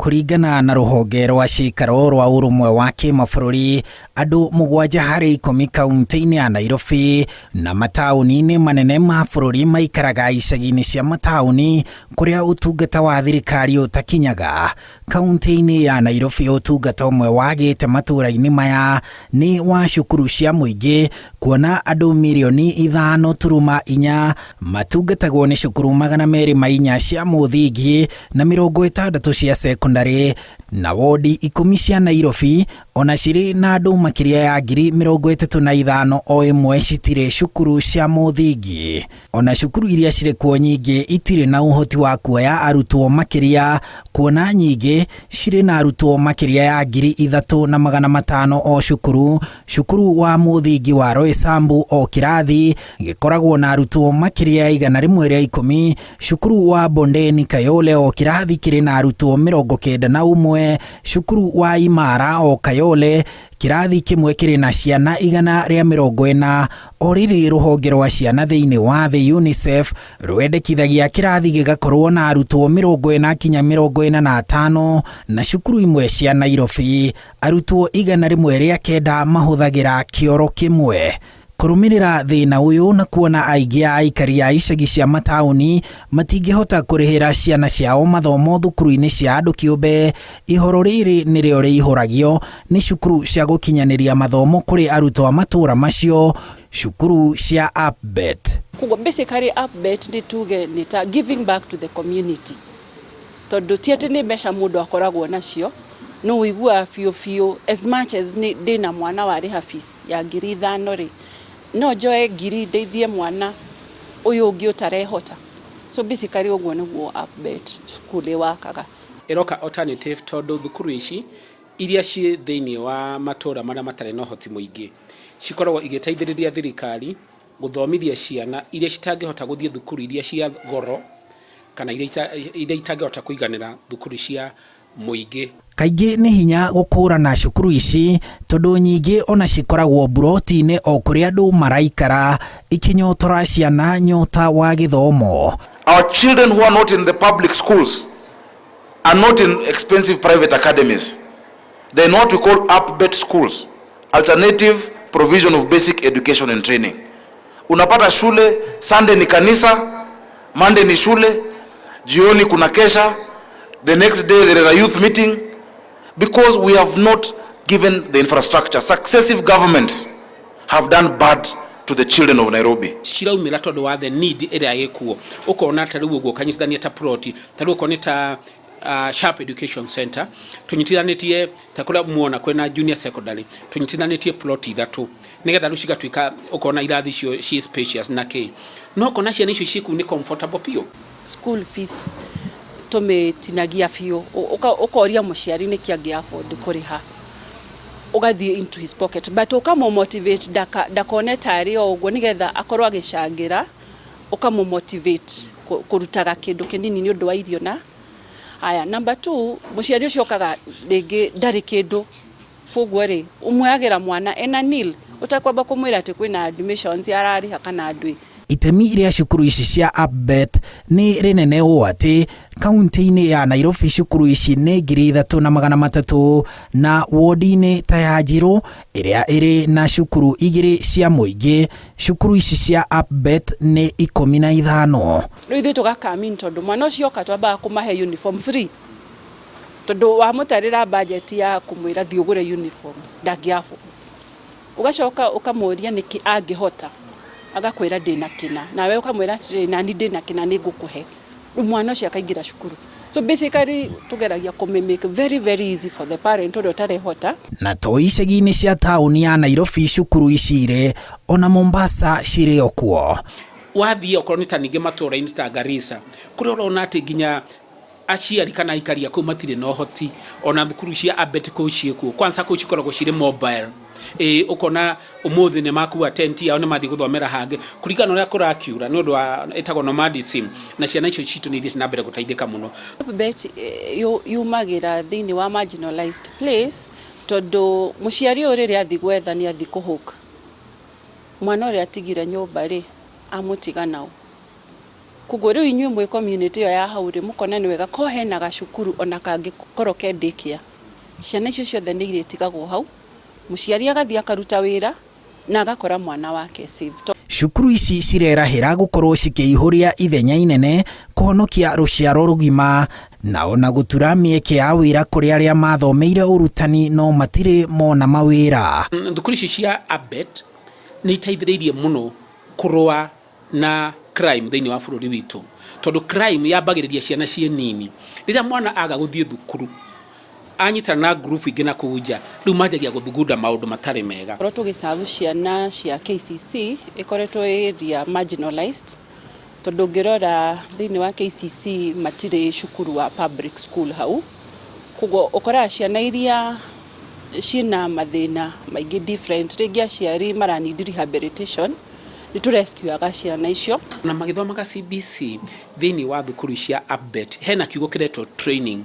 Kũringana na rũhonge rwa ciikaro rwa ũrũmwe wa kĩmabũrũri, andũ 7 harĩ 10 kaunti-inĩ ya Nairobi na mataũni-inĩ manene ma bũrũri maikaraga icagi-inĩ cia mataũni kũrĩa ũtungata wa thirikari ũtakinyaga. Kaunti-inĩ ya Nairobi, ũtungata ũmwe wagĩte matũũra-inĩ maya nĩ wa cukuru cia mũingĩ, kuona andũ mirioni 5.4 matungatagwo nĩ cukuru 204 cia mũthingi na 60 cia sekondarĩ, na wondi 10 cia Nairobi ona cirĩ na andũ makĩria ya 35,000 o ĩmwe citirĩ cukuru cia mũthingi. Ona cukuru iria cirĩ kuo nyingĩ itirĩ na ũhoti wa kuoya arutwo makĩria, kuona nyingĩ cirĩ na arutwo makĩria ya 3500 o cukuru. Cukuru wa mũthingi wa Roysambu o kĩrathi gĩkoragwo na arutwo makĩria ya 110. Cukuru wa Bondeni Kayole o kĩrathi kĩrĩ na arutwo 91. Cukuru wa Imara o Kayole kĩrathi kĩmwe kĩrĩ na ciana 140. O rĩrĩ rũhonge rwa ciana thĩinĩ wa thĩ UNICEF rwendekithagia kĩrathi gĩgakorwo na arutwo 40 kinya 45, na cukuru imwe cia Nairobi arutwo 109 mahũthagĩra kĩoro kĩmwe. Kũrũmĩrĩra thĩna ũyũ na kuona aingĩ a aikari a icagi cia mataũni matingĩhota kũrĩhĩra ciana ciao mathomo thukuru-inĩ cia andũ kĩũmbe, ihoro rĩrĩ nĩrĩo rĩihũragio nĩ cukuru cia gũkinyanĩria mathomo kũrĩ arutwo a matũũra macio, cukuru cia APBET. Koguo basically APBET nĩ tuge nĩ ta giving back to the community, tondũ ti atĩ nĩ mbeca mũndũ akoragwo nacio, no ũiguaga biũ biũ. As much as nĩ ndĩna mwana warĩha fees ya 5,000 rĩ, no njoe ngiri ndeithie mwana ũyũ ũngĩ ũtarehota. So basically ũguo nĩguo APBET school ĩwakaga. Ĩroka alternative, tondũ thukuru ici iria ciĩ thĩinĩ wa matũra marĩa matarĩ na ũhoti mũingĩ cikoragwo igĩteithĩrĩria thirikari gũthomithia ciana iria citangĩhota gũthiĩ thukuru iria cia goro kana iria itangĩhota kũiganĩra thukuru cia mũingĩ. Kaingĩ nĩ hinya gũkũrana cukuru ici, tondũ nyingĩ ona cikoragwo mburoti-inĩ o kũrĩa andũ maraikara, ikinyotora ciana nyota wa gĩthomo. Our children who are not in the public schools are not in expensive private academies. They're in what we call APBET schools, alternative provision of basic education and training. Unapata shule, Sunday ni kanisa, Monday ni shule, jioni kuna kesha, the next day there is a youth meeting, because we have not given the infrastructure. Successive governments have done bad to the children of Nairobi. Ciraumĩra tondũ wa the need ĩrĩa ĩkuo. Ũkona ta rĩu ũguo ũkanyitithania ta plot, ta rĩu okorwo nĩ ta Sharp Education Center, tũnyitithanĩtie ta kũrĩa muona kwĩna junior secondary, tũnyitithanĩtie plot ithatũ nĩgetha rĩu cigatuĩka ũkona irathi icio ciĩ spacious na kĩ, no ũkona ciana icio ciĩ kũu nĩ comfortable biũ. School fees tũmĩtinagia biũ. Ũkoria mũciari nĩkĩ angĩ afford kũrĩha, ũgathiĩ into his pocket, but ũkamũ-motivate ndakone tarĩ o ũguo, nĩgetha akorwo agĩcangĩra. Ũkamũ-motivate kũrutaga kĩndũ kĩnini nĩ ũndũ wa irio. Na haya, number two, mũciari ũcio okaga rĩngĩ ndarĩ kĩndũ, koguo rĩ ũmuoyagĩra mwana ena nil, ũtakwamba kũmwĩra atĩ kwĩna admissions ararĩha kana ndwĩ. Itemi rĩa cukuru ici cia APBET nĩ rĩnene ũũ atĩ kaunti-inĩ ya Nairobi cukuru ici nĩ 3300, na wodi-inĩ ta ya Njirũ ĩrĩa ĩrĩ na cukuru igĩrĩ cia mũingĩ, cukuru ici cia APBET nĩ 15. Rĩu ithuĩ tũgakamin, tondũ mwana ũcio oka twambaga kũmahe uniform free, tondũ wamũtarĩra budget ya kũmwĩra thiĩ ũgũre uniform ndangĩ afford. Ũgacoka ũkamũria nĩkĩ angĩhota, agakwĩra ndĩna kĩna, nawe ũkamwĩra atĩrĩrĩ, nani ndĩna kĩna nĩ ngũkũhe. Rĩu mwana ũcio akaingĩra cukuru. So basically tũgeragia kũmĩ make very very easy for the parent ũrĩa ũtarehota. Na to icagi-inĩ cia taũni ya Nairobi cukuru ici irĩ, ona Mombasa cirĩ o kuo. Wathiĩ okorwo nĩ ta ningĩ matũũra-inĩ ta Garissa, kũrĩa ũrona atĩ nginya aciari kana aikari a kũu matirĩ na ũhoti, ona thukuru cia APBET kũu ciĩkuo. Kwanza kũu cikoragwo cirĩ mobile, ĩ ũkona ũmũthĩ nĩ makua tent yao nĩ mathiĩ gũthomera hangĩ kũringana na ũrĩa kũrakiura, nĩ ũndũ wa ĩtagwo nomadism, na ciana icio citũ nĩ ithiĩte na mbere gũteithĩka mũno. APBET yumagĩra thĩinĩ wa marginalized place, tondũ mũciari ũyũ rĩrĩa athiĩ gwetha nĩ athiĩ kũhũka mwana ũrĩa atigire nyũmba rĩ, amũtiga nao. Koguo rĩu inyuĩ mwĩ community ĩyo ya hau rĩ, mũkona nĩ wega ko hena gacukuru ona kangĩkorwo ke daycare, ciana icio ciothe nĩ irĩtigagwo hau, mũciari agathiĩ akaruta wĩra na agakora mwana wake safe. Cukuru ici cirerahĩra gũkorwo cikĩihũria ithenya inene kũhonokia rũciaro rũgima na ona gũtura mĩeke ya wĩra kũrĩ arĩa mathomeire ũrutani no matirĩ mona mawĩra. Thukuru ici cia ABET nĩ iteithĩrĩirie mũno kũrũa na crime thĩinĩ wa bũrũri witũ, tondũ crime yambagĩrĩria ciana ciĩ nini. Rĩrĩa mwana aga gũthiĩ thukuru, anyitana na ngurubu ingĩ na kũu nja, rĩu manjagia gũthugunda maũndũ matarĩ mega. Korwo tũgĩcabu ciana cia KCC ĩkoretwo area marginalized, tondũ ũngĩrora thĩinĩ wa KCC matirĩ cukuru wa public school hau. Koguo ũkoraga ciana iria ciĩna mathĩna maingĩ different, rĩngĩ aciari mara need rehabilitation, nĩ tũ rescuaga ciana icio. Na magĩthomaga CBC thĩinĩ wa thukuru cia ABET, hena kiugo kĩretwo training.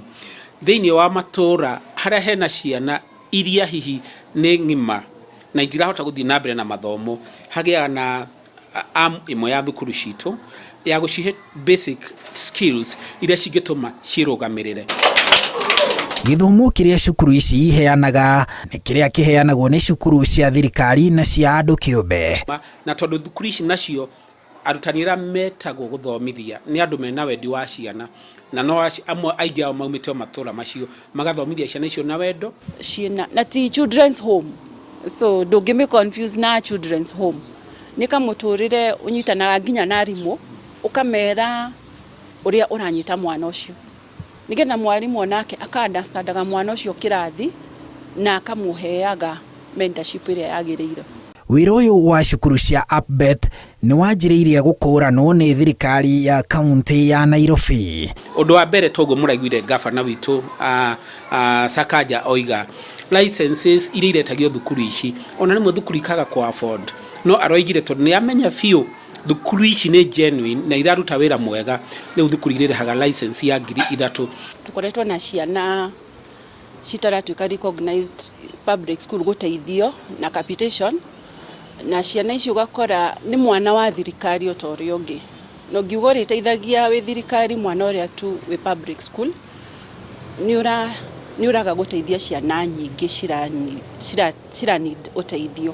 Thĩinĩ wa matũra harĩa hena ciana iria hihi nĩ ng'ima na itirahota gũthiĩ na mbere na mathomo, hagĩaga na arm ĩmwe ya thukuru citũ ya gũcihe basic skills iria cingĩtũma ciĩrũgamĩrĩre. Gĩthomo kĩrĩa cukuru ici iheanaga nĩ kĩrĩa kĩheanagwo nĩ cukuru cia thirikari na cia andũ kĩũmbe. Na tondũ thukuru ici nacio arutani arĩa metagwo gũthomithia nĩ andũ mena wendi wa ciana, na no amwe aingĩ ao maumĩte o matũra macio, magathomithia ciana icio na wendo. Ciĩna na ti children's home, so ndũngĩmĩ confuse na children's home. Nĩ kamũtũrĩre ũnyitanaga nginya na arimũ, ũkamera ũrĩa ũranyita mwana ũcio, nĩgetha mwarimũ onake aka understandaga mwana ũcio kĩrathi na akamũheaga mentorship ĩrĩa yagĩrĩire. Wĩra ũyũ wa cukuru cia APBET nĩ wanjĩrĩirie gũkũranwo nĩ thirikari ya kaunti ya Nairobi. Ũndũ wa mbere, toguo mũraiguire gavana witũ Sakaja oiga licenses iria iretagio thukuru ici, ona rĩmwe thukuru ikaga kũ afford, no aroigire tondũ nĩ amenya biũ thukuru ici nĩ genuine na iraruta wĩra mwega, rĩu thukuru irĩrĩhaga license ya 3000. Tũkoretwo na ciana citaratuĩka recognized public school gũteithio na capitation, na ciana icio ũgakora nĩ mwana wa thirikari o ta ũrĩa ũngĩ, na ũngiuga ũrĩteithagia wĩ thirikari mwana ũrĩa tu wĩ public school, nĩ ũraga gũteithia ciana nyingĩ cira need ũteithio.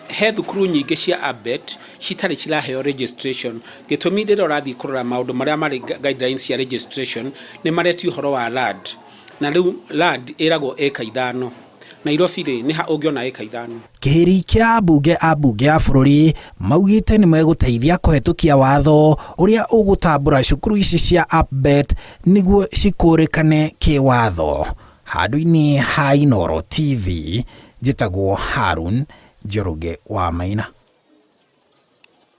He thukuru nyingĩ cia ABET citarĩ ciraheo registration. Gĩtũmi, rĩrĩa ũrathiĩ kũrora maũndũ marĩa marĩ guidelines cia registration, nĩ maretio ũhoro wa land, na rĩu land ĩragwo ĩka 5. Nairobi rĩ, nĩ ha ũngĩona ĩka 5? Kĩhĩri kĩa ambunge a mbunge ya bũrũri maugĩte nĩ megũteithia kũhetũkia watho ũrĩa ũgũtambũra cukuru ici cia APBET nĩguo cikũrĩkane kĩwatho. Handũ-inĩ ha Inooro TV, njĩtagwo Harun Njoroge wa Maina.